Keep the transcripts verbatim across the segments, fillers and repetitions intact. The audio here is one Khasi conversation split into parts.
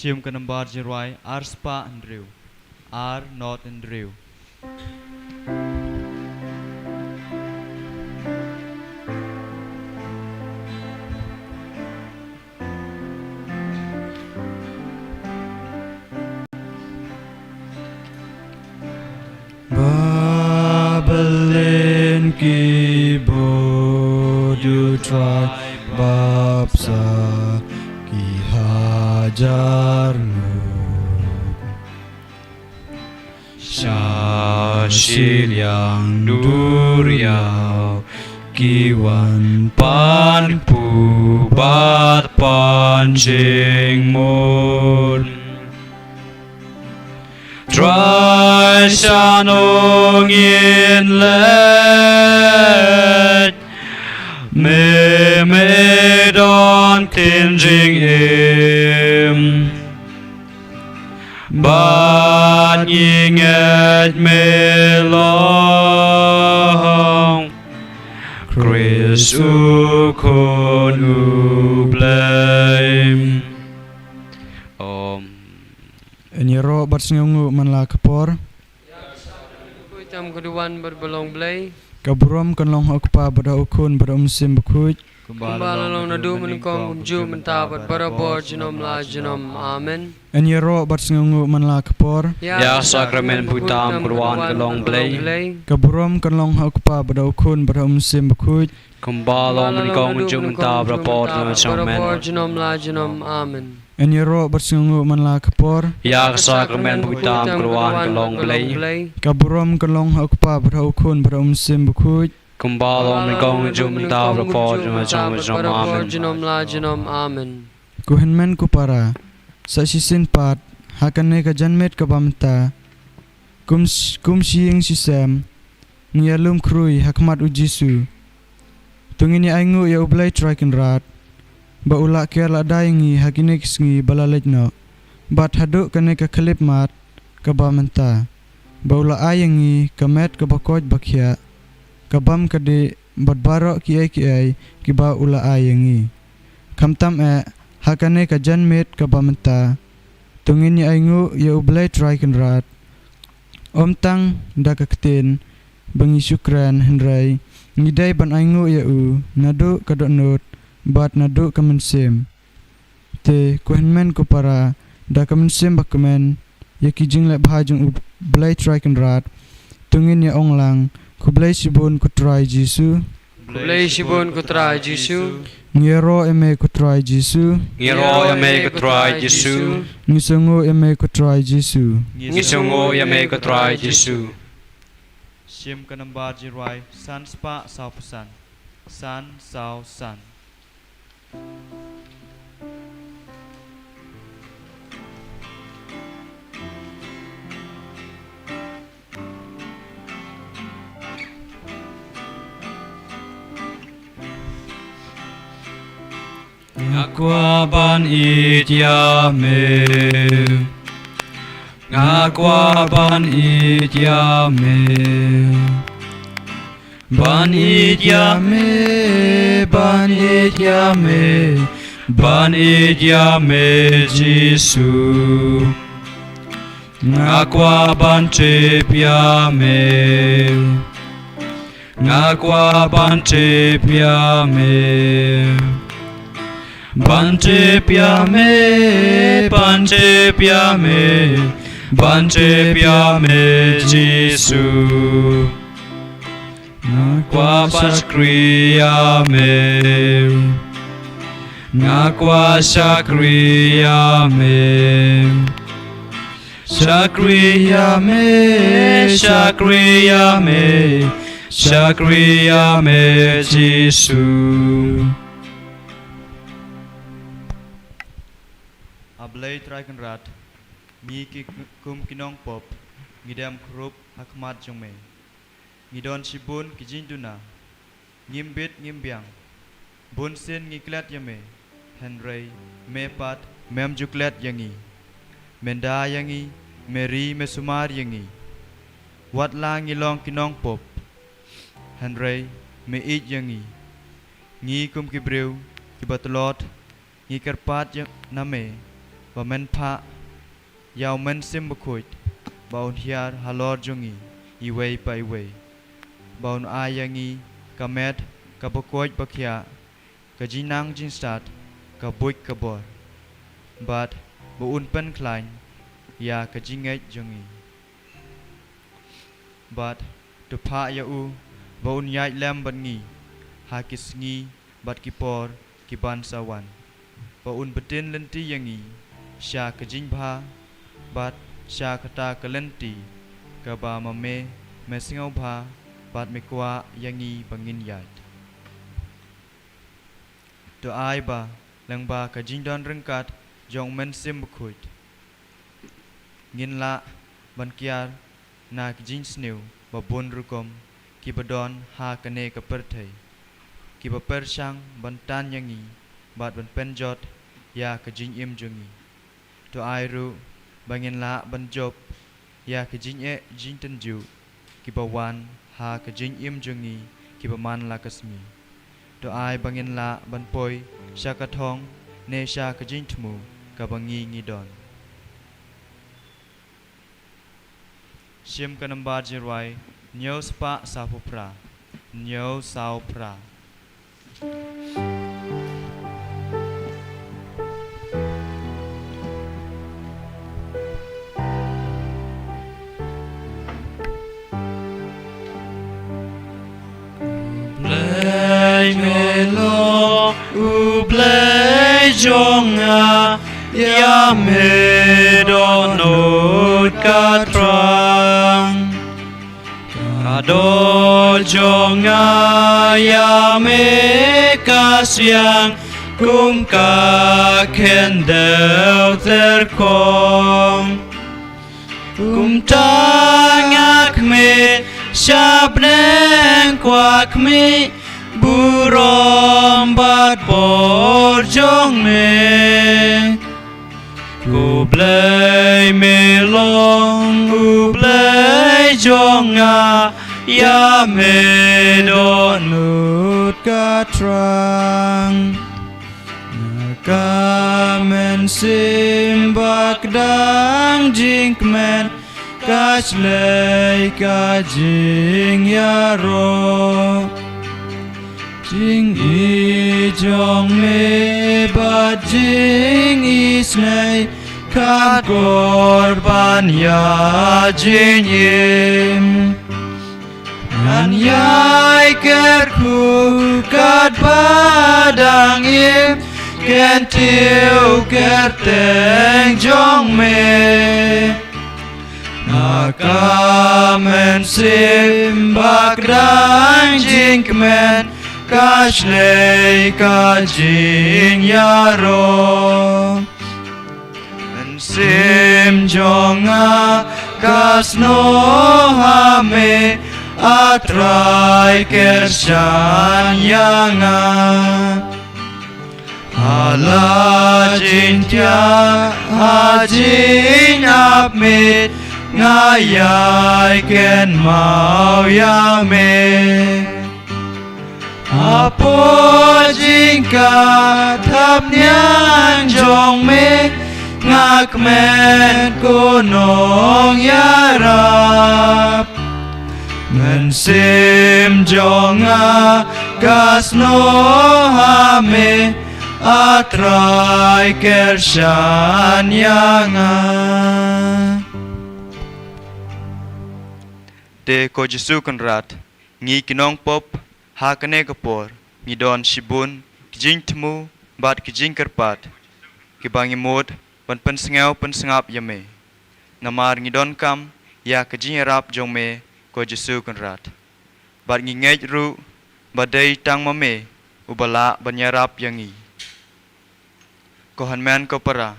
Shim ka nambar jingrwai ar spah hynriew, ar not hynriew. Babylon ki bud ïa u Trai bapsa ki hajar ngut. Sha shiliang duriaw ki wan pan kpu bad pan jingmut. Trai, shano ngin leit? Me, me don ktien jingim. Bad ngi ngeit me long Khrist u Khun u Blei. Om. Yn ïaroh bad sngewnguh man la ka por. Khuid tam ka duwan bad ba long Blei. Ka burom kan long ha u Kpa bad ha u Khun bad ha u Mynsiem Bakhuid. Kumba la long naduh mynnyngkong, kumjuh mynta bad barabor junom la junom. Amen. Yn ïaroh bad sngewnguh man la ka por. Ïa ka sakramen buh tam ka duwan ka long Blei. Ka burom kan long ha u Kpa bad ha u Khun bad ha u Mynsiem Bakhuid. Kumba long mynnyngkong, kumjuh mynta, barabor junom la junom. Amen. Yn ïaroh bad sngewnguh man la ka por. Ïa ka sakramen buh tam ka duwan ka long Blei. Ka burom kan long ha u Kpa bad ha u Khun bad ha u Mynsiem Bakhuid. Kumba long mynnyngkong, kumjuh mynta, barabor junom la junom. Amen. Ko hynmen ko para, sa shisien pat ha kane ka janmiet kaba mynta, kum sh-, kum shi ïing shi sem, ngi ïalum khrui ha khmat u Jisu. To ngin ïa ainguh ïa u Blei Trai Kynrad ba u la ker lada ïa ngi ha kine ki sngi ba la leit noh, bad haduh kane ka khyllipmat kaba mynta, ba u la ai ïa ngi ka met kaba koit ba khiah, ka bam ka dih bad baroh kiei kiei kiba u la ai ïa ngi. Khamtam eh ha kane ka janmiet kaba mynta, to ngin ïa ainguh ïa u Blei Trai Kynrad, ym tang da ka ktien ba ngi shu kren, hynrei ngi dei ban ainguh ïa u naduh ka dohnud bad naduh ka mynsiem. Te ko hynmen ko para, da ka mynsiem bakmen ïa ki jingleh bha jong u Blei Trai Kynrad, to ngin ïa ong lang: Khublei shibun ko Trai Jisu. Khublei shibun ko Trai Jisu. Ngi ïaroh ïa me ko Trai Jisu. Ngi ïaroh ïa me ko Trai Jisu. Ngi sngewnguh ïa me ko Trai Jisu. Ngi sngewnguh ïa me ko Trai Jisu. Shim ka nambar jingrwai san spah saw phew san. San saw san. Nga kwah ban ïeit ïa me. Nga kwah ban ïeit ïa me. Ban ïeit ïa me, ban ïeit ïa me, ban ïeit ïa me Jisu. Nga kwah ban tip ïa me. Nga kwah ban tip ïa me. Ban tip ïa me, ban tip ïa me, ban tip ïa me Jisu. Nga kwah ban shakri ïa me. Nga kwah shakri ïa me. Shakri ïa me, shakri ïa me, shakri ïa me Jisu. A Blei Trai Kynrad, ngi ki kum ki nongpop, ngi dem khrup ha khmat jong me. Ngi don shibun ki jingduna. Ngim bit ngim biang. Bun sien ngi klet ïa me, hynrei me pat mem ju klet ïa ngi. Me nda ïa ngi, me ri me sumar ïa ngi. Wat la ngi long ki nongpop, hynrei me ïeit ïa ngi. Ngi kum ki briew kiba tlot, ngi kyrpad ïa na me, ba men phah ïa u Mynsiem Bakhuid ba un hiar halor jong ngi iwei pa iwei, ba un ai ïa ngi ka met kaba koit ba khiah, ka jingnang jingstad, ka buit ka bor, bad ba un pynkhlaiñ ïa ka jingngeit jong ngi. Bad to phah ïa u ba un ïaid lem bad ngi ha ki sngi bad ki por ki ban sa wan, ba un btin lynti ïa ngi sha ka jingbha bad sha kata ka lynti kaba ma me, me sngewbha bad me kwah ïa ngi ba ngin ïaid. To ai ba lyngba ka jingdon ryngkat jong u Mynsiem Bakhuid, ngin lah ban kiar na ki jingsniew ba bun rukom kiba don ha kane ka pyrthei, kiba pyrshang ban tan ïa ngi bad ban pynjot ïa ka jingim jong ngi. To ai ruh ba ngin lah ban jop ïa ki jingeh jingtynjuh kiba wan ha ka jingim jong ngi kiba man la ka sngi. To ai ba ngin lah ban poi sha ka thong ne sha ka jingthmu kaba ngi ngi don. Shim ka nambar jingrwai hynñiew spah sawphew phra. Hynñiew saw phra. Blei me long U Blei jong nga, ïa me dohnud ka thrang. Ka doh jong nga ïa me ka siang, kum ka khyndew tyrkhong. Kumta nga khmih sha bneng, kwah khmih burom bad bor jong me. Ko Blei me long U Blei jong nga, ïa me dohnud ka thrang. Nga ka mynsiem ba kdang jingkmen, ka shlei ka jingïaroh. Jingïeit jong me bad jingisynei, kan kor ban ïa jingim. Ngan ïai kyrkhu katba dang im, kyntiew kyrteng jong me. Nga ka mynsiem ba kdang jingkmen, ka shlei ka jingïaroh. Mynsiem jong nga ka snoh ha me, A Trai kyrshan ïa nga. Ha la jingthiah ha jingap miet, nga ïai kynmaw ïa me. Hapoh jingkatha bniang jong me, nga kmen ko nongïarap. Mynsiem jong nga ka snoh ha me, A Trai kyrshan ïa nga. Te ko Jisu Kynrad, ngi ki nongpop ha kane ka por ngi don shibun ki jingthmu bad ki jingkyrpad kiba ngi mut ban pynsngew pynsngap ïa me. Namar ngi donkam ïa ka jingïarap jong me ko Jisu Kynrad. Bad ngi ngeit ruh ba dei tang ma me uba lah ban ïarap ïa ngi. Ko hynmen ko para,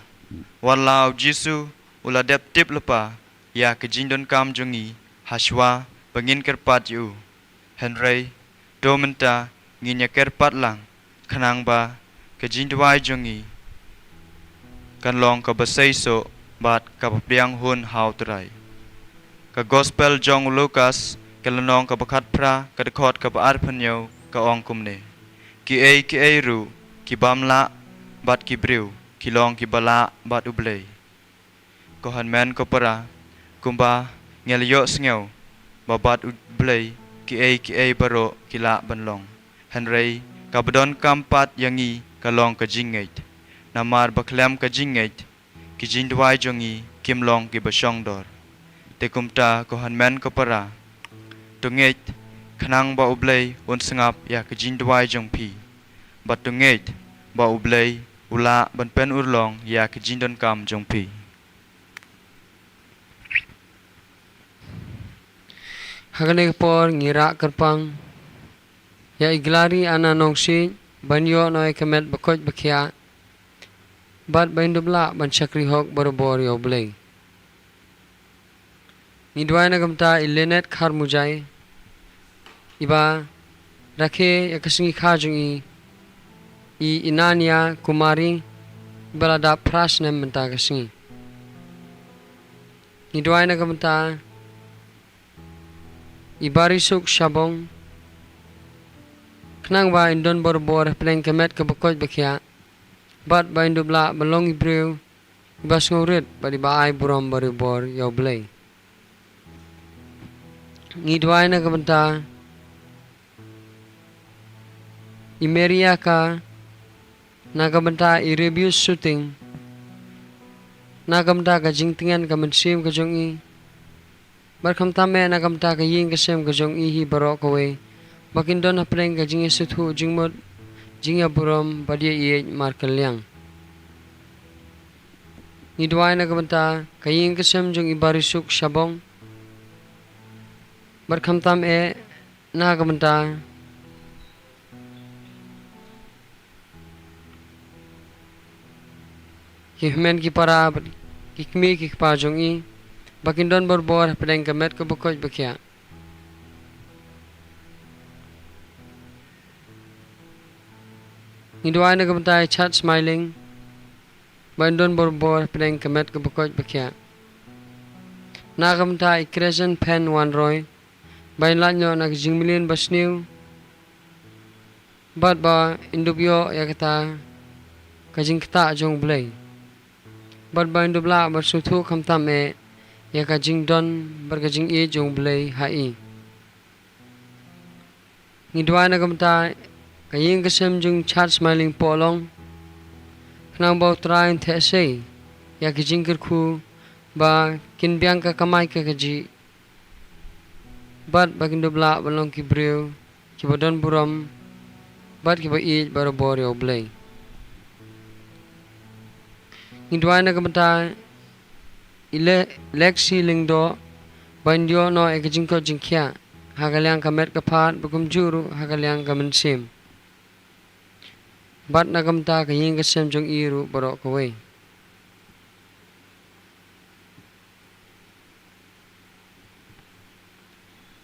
wat la u Jisu u la dep tip lypa ïa ka jingdonkam jong ngi hashwa ba ngin kyrpad ïa u. Hynrei to mynta ngin ïa kyrpad lang, khnang ba ka jingduwai jong ngi kan long kaba seisoh bad kaba pdiang hun ha U Trai. Ka Gospel jong u Lukas, ka lynnong kaba khatphra, ka dkhot kaba arphew hynñiew, ka ong kumne: Kiei kiei ruh ki bym lah bad ki briew ki long kiba lah bad U Blei. Ko hynmen ko para, kumba ngi la ïohsngew ba bad U Blei kiei kiei baroh ki lah ban long. Hynrei kaba donkam pat ïa ngi ka long ka jingngeit. Namar ba khlem ka jingngeit, ki jingduwai jong ngi kim long kiba shongdor. Te kumta ko hynmen ko para, to ngeit, khnang ba U Blei un sngap ïa ki jingduwai jong phi. Bad to ngeit ba U Blei u lah ban pynurlong ïa ki jingdonkam jong phi. Ha kane ka por ngi rah kyrpang ïa i Glari Anna Nongsiej ban ïoh noh ïa ka met ba koit ba khiah bad ba in dup lah ban shakri hok barabor ïa U Blei. Ngi duwai na ka bynta i Lynette Kharmujai, iba rakhe ïa ka sngi kha jong i, i Inania Kumari, iba la dap phra snem mynta ka sngi. Ngi duwai na ka bynta i Barisuk Shabong, khnang ba in don barabor hapdeng ka met kaba koit ba khiah, bad ba in dup lah ban long i briew iba sngewrit bad iba ai burom barabor ïa U Blei. Ngi duwai na ka bynta i Meriaka, na ka bynta i Rebius Shooting, na ka bynta ka jingtngen ka mynsiem ka jong i, bad khamtam eh na ka bynta ka ïing ka sem ka jong i hi baroh kawei, ba kin don hapdeng ka jingïasngewthuh jingmut, jingïaburom bad ïaieit markylliang. Ngi duwai na ka bynta ka ïing ka sem jong i Barisuk Shabong, bad khamtam eh na ka bynta ki hynmen ki para bad ki kmie ki kpa jong i, ba kin don barabor hapdeng ka met kaba koit ba khiah. Ngi duwai na ka bynta i Chat Smiling, ba in don barabor hapdeng ka met kaba koit ba khiah. Na ka bynta i Crescent Pen Wanroi, ba in lait noh na ka jingmlien basniew, bad ba in dup ïoh ïa kata ka jingktah jong U Blei, bad ba in dup lah ban sngewthuh khamtam eh ïa ka jingdon bad ka jingïeit jong U Blei ha i. Ngi duwai na ka bynta ka ïing ka sem jong Chat Smiling Pohlong, khnang ba U Trai un theh sei ïa ki jingkyrkhu, ba kin biang ka kamai ka kajih, bad ba kin dup lah ban long ki briew kiba don burom bad kiba ïeit barabor ïa U Blei. Ngi duwai na ka bynta i Le-, Lexi Lyngdoh, ba in ïoh noh ïa ka jingkoit jingkhiah ha ka liang ka met ka phad, bad kumjuh ruh ha ka liang ka mynsiem, bad na ka bynta ka ïing ka sem jong i ruh baroh kawei.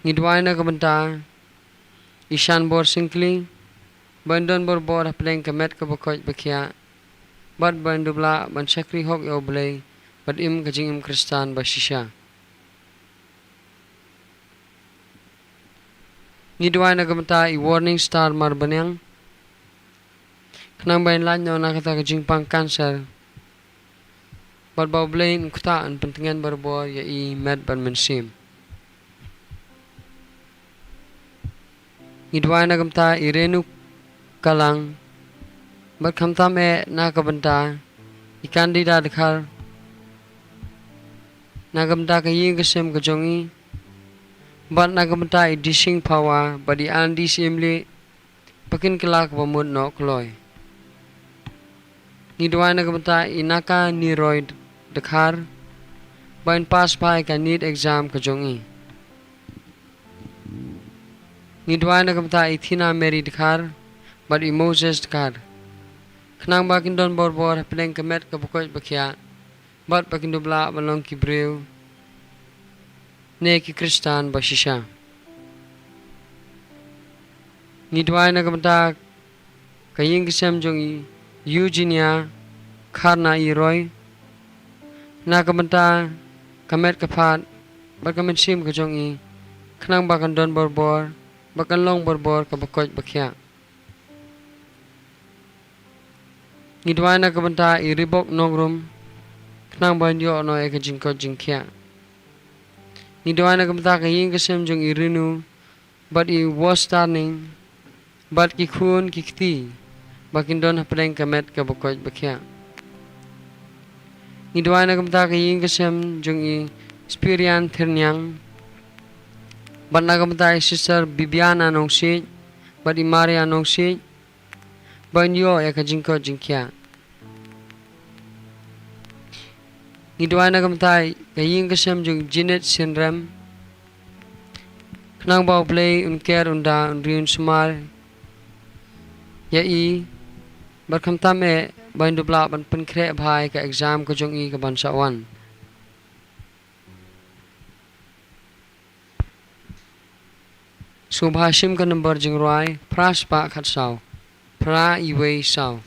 Ngi duwai na ka bynta i Shanbor Syngkli, ba in don barabor hapdeng ka met kaba koit ba khiah, bad ba in dup lah ban shakri hok ïa U Blei bad im ka jingim Khristan ba shisha. Ngi duwai na ka bynta i Warning Star Marbaniang, khnang ba in lait noh na kata ka jingpang cancer, bad ba U Blei un ktah, un pyntngen barabor ïa i met bad mynsiem. Ngi duwai na ka bynta i Renu Kalang, bad khamtam eh na ka bynta i Candida Dkhar, na ka bynta ka ïing ka sem ka jong i, bad na ka bynta i Dising Phawa bad i Andy Syiemlieh, ba kin kylla kaba mut noh kloi. Ngi duwai na ka bynta i Naka Niroy Dkhar, ba in pass bha ïa ka NEET exam ka jong i. Ngi duwai na ka bynta i Thina Mary Dkhar bad i Moses Dkhar, khnang ba kin don barabor hapdeng ka met kaba koit ba khiah, bad ba kin dup lah ban long ki briew ne ki Khristan ba shisha. Ngi duwai na ka bynta ka ïing ka sem jong i Eugenia Kharna Iroy, na ka bynta ka met ka phad bad ka mynsiem ka jong i, khnang ba kan don barabor, ba kan long barabor kaba koit ba khiah. Ngi duwai na ka bynta i Ribok Nongrum, khnang ban ïoh noh ïa ka jingkoit jingkhiah. Ngi duwai na ka bynta ka ïing ka sem jong i Rinu bad i Wostarning bad ki khun ki kti ba kin don hapdeng ka met kaba koit ba khiah. Ngi duwai na ka bynta ka ïing ka sem jong i Spirian Thirniang bad na ka bynta i Sister Bibiana Nongsiej bad i Maria Nongsiej ban ïoh ïa ka jingkoit jingkhiah. Ngi duwai na ka bynta ka ïing ka sem jong Jinet Synrem, khnang ba U Blei un ker un da un ri un sumar ïa i bad khamtam eh ba in dup lah ban pynkhreh bha ïa ka exam ka jong i ka ban sa wan. Sngewbha shim ka number jingrwai phra spah khatsaw, phra iwei saw.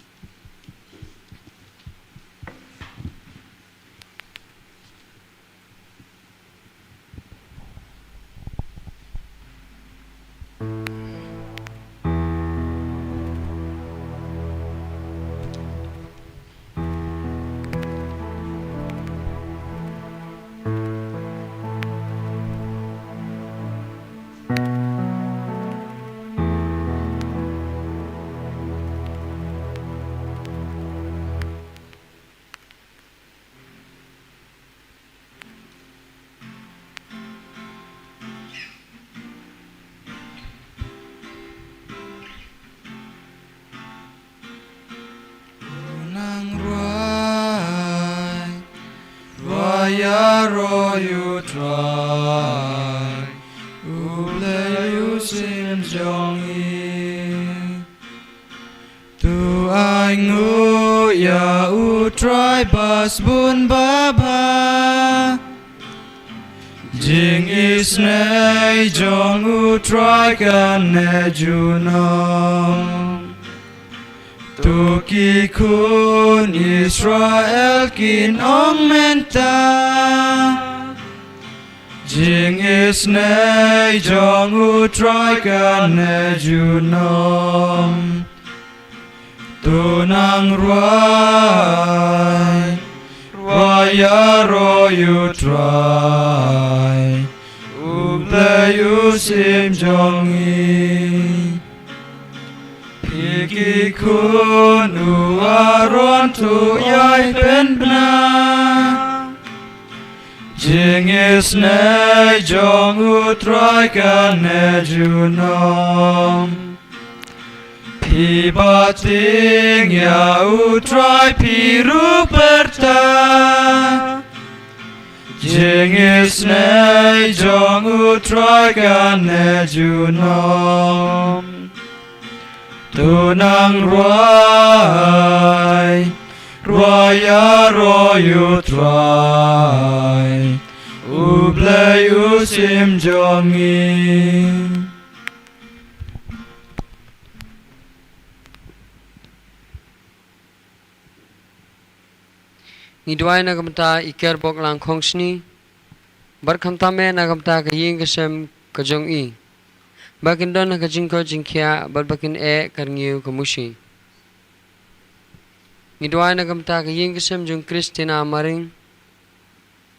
Nang rwai, rwai ïaroh ïa U Trai, U Blei u sim jong ngi. To ainguh ïa U Trai ba sbun ba bha. Jingisynei jong U Trai kan neh junom. To ki khun Israel kin ong mynta. Jingisynei jong U Trai kan neh junom. To nang rwai, rwai ïaroh ïa U Trai, U Blei u sim jong ngi. Phi ki khun u Aaron to ïai pynbna. Jingisynei jong U Trai kan neh junom. Phi bating ïa U Trai phi ruh pyrta. Jingisynei jong U Trai kan neh junom. To nang rwai, rwai ïaroh ïa U Trai, U Blei u sim jong ngi. Ngi duwai na ka bynta i Kerbok Langkhongsni, bad khamtam eh na ka bynta ka ïing ka sem ka jong i, ba kin don ha ka jingkoit jingkhiah bad ba kin eh ka rngiew ka mushi. Ngi duwai na ka bynta ka ïing ka sem jong Christina Maring,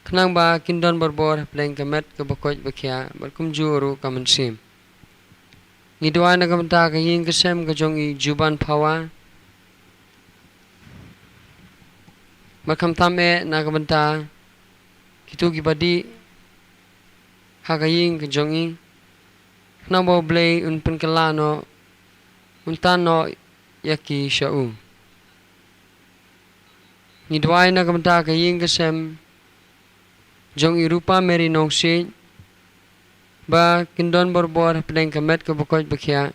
khnang ba kin don borbor hapdeng ka met kaba koit ba khiah bad kumjuh ruh ka mynsiem. Ngi duwai na ka bynta ka ïing ka sem ka jong i Juban Phawa, bad khamtam eh na ka bynta kito kiba dih ha ka ïing ka jong i, khnang ba U Blei un pynkylla noh, un tan noh ïa ki sha u. Ngi duwai na ka bynta ka ïing ka sem jong i Rupa Mary Nongsiej, ba kin don borbor hapdeng ka met kaba koit ba khiah,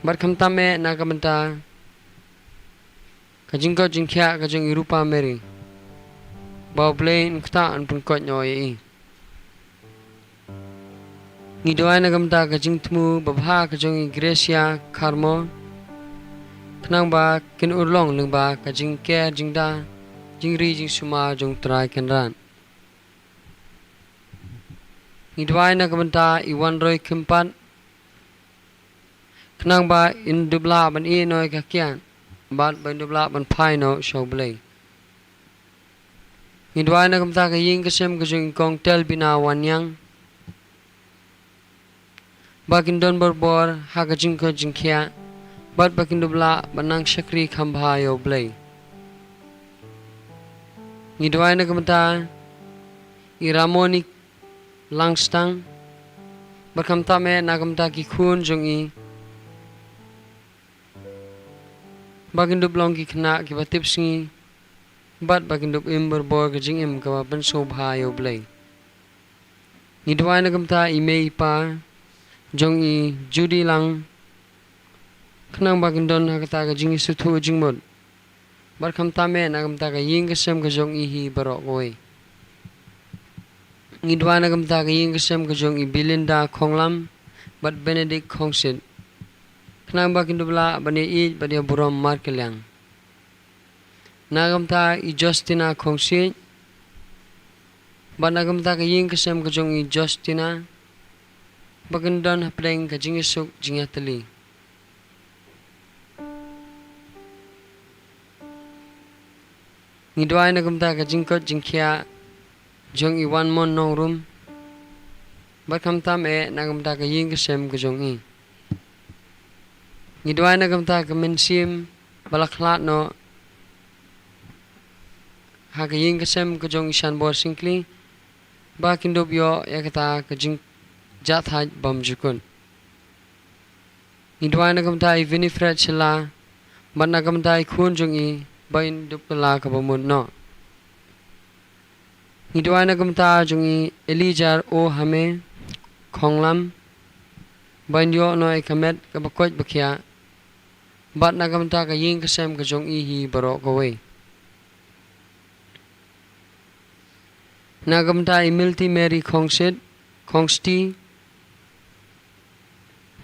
bad khamtam eh na ka bynta ka jingkoit jingkhiah ka jong i Rupa Mary, ba U Blei un ktah un pynkoit noh ïa i. Ngi duwai na ka bynta ka jingthmu babha ka jong i Gracia Kharmo, khnang ba kin urlong lyngba ka jingker jingda, jingri jingsumar jong U Trai Kynrad. Ngi duwai na ka bynta i Wanroi Kympat, khnang ba in dup lah ban ïeh noh ïa ka kiad, bad ba kin dup lah ban phai noh sha U Blei. Ngi duwai na ka bynta ka ïing ka sem ka jong i Kong Telbina Wanniang, ba kin don barabor ha ka jingkoit jingkhiah bad ba kin dup lah ban nang shakri kham bha ïa U Blei. Ngi duwai na ka bynta i Ramoni Langstang, bad khamtam eh na ka bynta ki khun jong i, ba kin dup long ki khynnah kiba tipsngi bad ba kin dup im barabor ka jingim kaba pynsngewbha ïa U Blei. Ngi duwai na ka bynta i mei i pa jong i Judy Lang, khnang ba kin don ha kata ka jingsngewthuh jingmut, bad khamtam eh na ka bynta ka ïing ka sem ka jong i hi baroh kawei. Ngi duwai na ka bynta ka ïing ka sem ka jong i Belinda Khonglam bad Benedict Khongsit, khnang ba kin dup lah ban ïaieit bad ïaburom markylliang. Na ka bynta i Justina Khongsit bad na ka bynta ka ïing ka sem ka jong i Justina, ba kin don hapdeng ka jingïasuk jingïatylli. Ngi duwai na ka bynta ka jingkoit jingkhiah jong i Wanmon Nongrum, bad khamtam eh na ka bynta ka ïing ka sem ka jong i. Ngi duwai na ka bynta ka mynsiem ba la khlad noh ha ka ïing ka sem ka jong i Shanbor Syngkli, ba kin dup ïoh ïa kata ka jingjahthait bymjukut. Ngi duwai na ka bynta i Winifred Shylla bad na ka bynta i khun jong i, ba in dup kylla kaba mut noh. Ngi duwai na ka bynta jong i Elijah O Hame Khonglam, ba in ïoh noh ïa ka met kaba koit ba khiah, bad na ka bynta ka ïing ka sem ka jong i hi baroh kawei. Na ka bynta i Milty Mary Khongsit, Khongsti,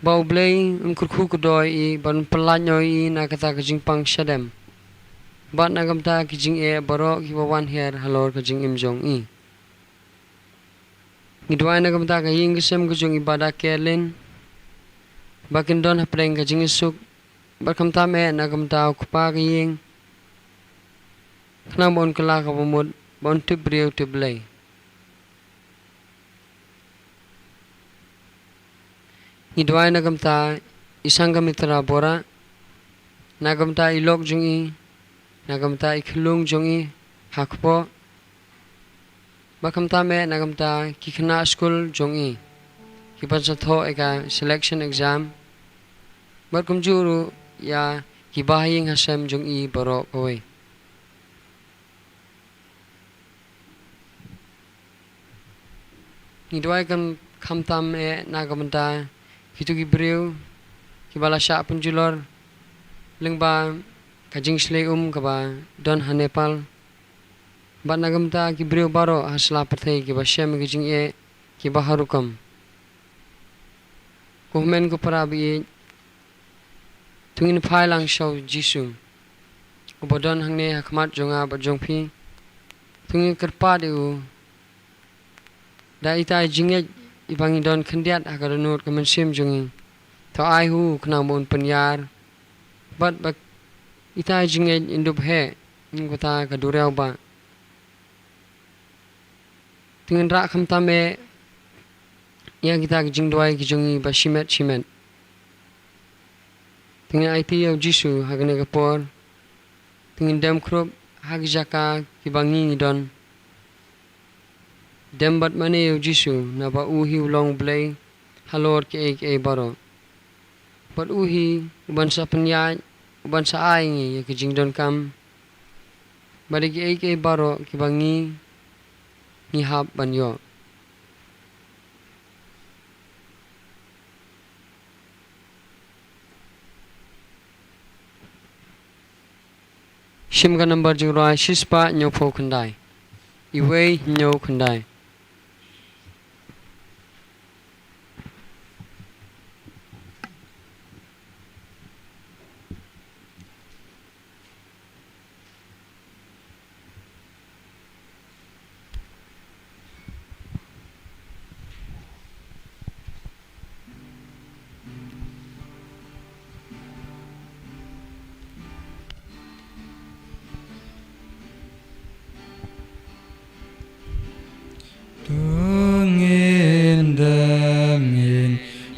ba U Blei un kyrkhu kyrdoh ïa i bad un pyllait noh ïa i na kata ka jingpang shadem, bad na ka bynta ki jingeh baroh kiba wan her halor ka jingim jong i. Ngi duwai na ka bynta ka ïing ka sem ka jong i Bada Kerlin, ba kin don hapdeng ka jingïasuk, bad khamtam eh na ka bynta u kpa ka ïing, khnang ba un kylla kaba mut, ba un tip briew tip Blei. Ngi duwai na ka bynta i Sanghamitra Bora, na ka bynta i lok jong i, na ka bynta i khyllung jong i ha kpoh, bad khamtam eh na ka bynta ki khynnah skul jong i kiban sa thoh ïa ka selection exam, bad kumjuh ruh ïa ki bahaïing hasem jong i baroh kawei. Ngi duwai kham, khamtam eh na ka bynta kito ki briew kiba la shah pynjulor lyngba ka jingshlei um kaba don ha Nepal, bad na ka bynta ki briew baroh ha sla pyrthei kiba shem ïa ki jingeh kiba har rukom. Ko hynmen ko para ba ïeit, to ngin phai lang sha U Jisu uba don hangne ha khmat jong nga bad jong phi. To ngin kyrpad ïa u da ita i jingngeit iba ngi don khyndiat ha ka dohnud ka mynsiem jong ngi. To ai ha u khnang ba un pynïar, bad ba ita i jingngeit in dup heh kum kata ka duriaw bah. To ngin rah khamtam eh ïa kita ki jingduwai ki jong ngi ba shimet shimet. To ngin aiti ïa U Jisu ha kane ka por. To ngin dem khrup ha ki jaka kiba ngi ngi don. Dem bad mane ïa U Jisu, naba u hi u long Blei halor kiei kiei baroh. Bad u hi uban sa pynïaid, uban sa ai ngi ïa ki jingdonkam, bad ïa kiei kiei baroh kiba ngi ngi hap ban ïoh. Shim ka nambar jingrwai shispah hynñiewphew khyndai. Iwei hynñiew khyndai.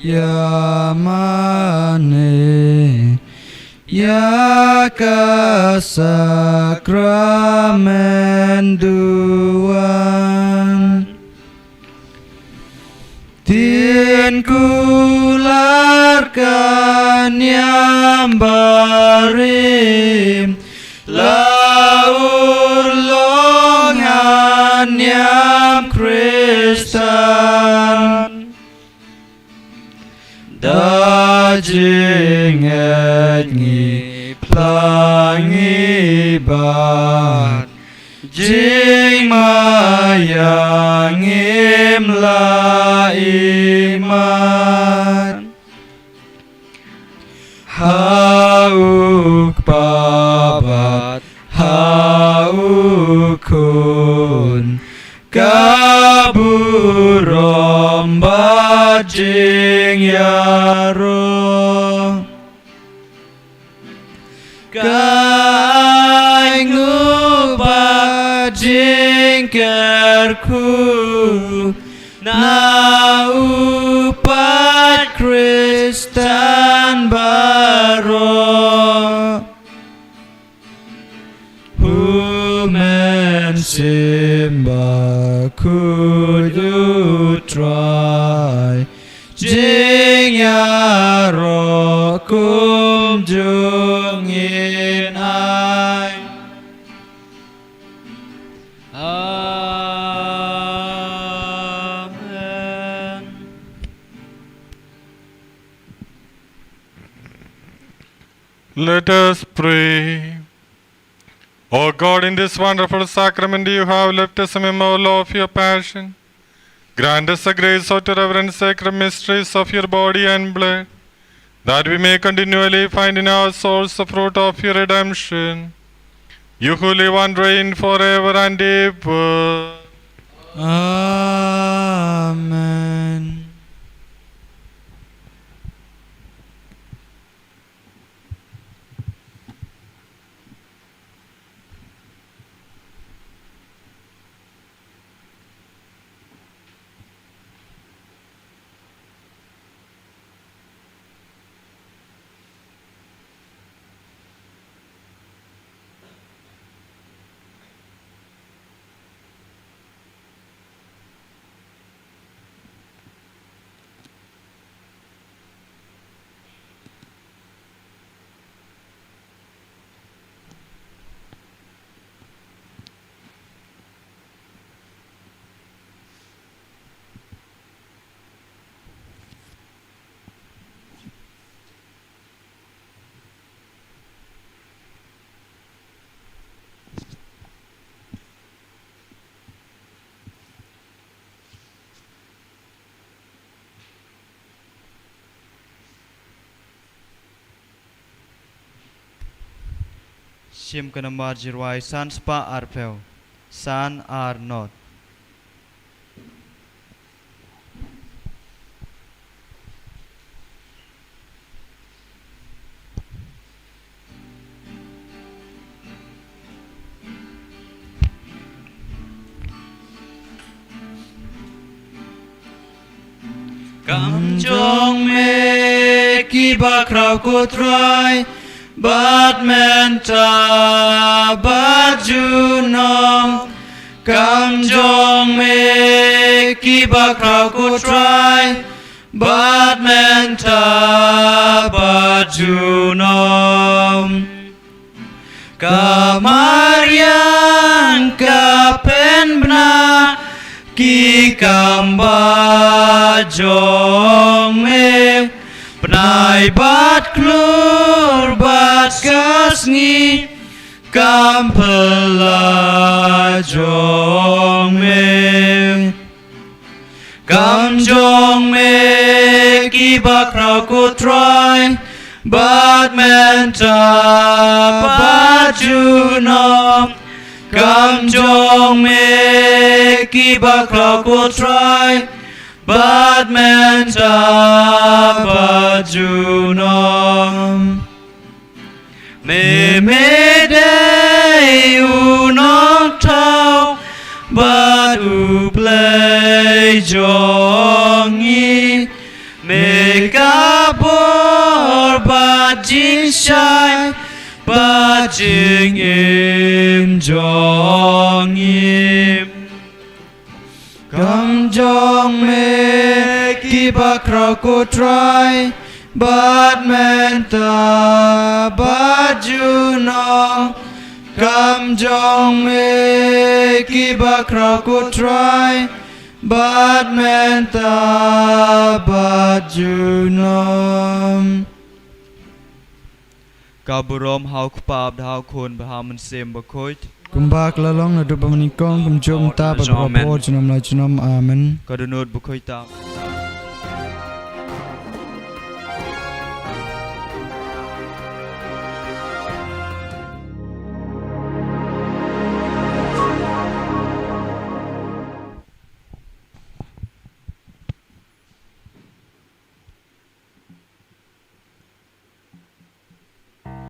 ïa mane ïa ka sakramen duwan. Tin kular ka niam barim, la urlong ha niam Khristan. Da jingngeit ngi phla ngi bad jingmaïa ngim la imat. Ha u Kpa bad ha u Khun ka burom bad jingïaroh. Ka ainguh bad jingkyrkhu na u Paid Khristan baroh. U Mynsiem Bakhuid U Trai, jingïaroh kumjuh ngin ai. Amen. Let us pray. O God, in this wonderful sacrament you have left us a memorial of your passion. Grant us the grace, O, to reverence the sacred mysteries of your body and blood, that we may continually find in our souls the fruit of your redemption. You who live and reign forever and ever. Amen. Shim ka nambar jingrwai san spah arphew, san ar not. Kam jong me ki bakhraw ko Trai, bad mynta bad junom. Kam jong me ki bakhraw ko Trai, bad mynta bad junom. Ka mariang ka pynbna ki kam ba jong me, bnai bad klur bad ka sngi kam phylla jong me. Kam jong me ki bakhraw ko Trai, bad mynta bad junom. Kam jong me ki bakhraw ko Trai, bad mynta bad junom. Me, me dei u nongthaw bad u Blei jong ngi. Me shai bad jingim jong ngi. Kam jong me ki bakhraw ko Trai, bad mynta bad junom. Kam jong me ki bakhraw ko Trai, bad mynta bad junom. Ka burom ha u Kpa bad ha u Khun bad ha u Mynsiem Bakhuid. Kumba ka la long naduh mynnyngkong, kumjuh mynta bad baroh por junom la junom. Amen. Ka dohnud bakhuid tam.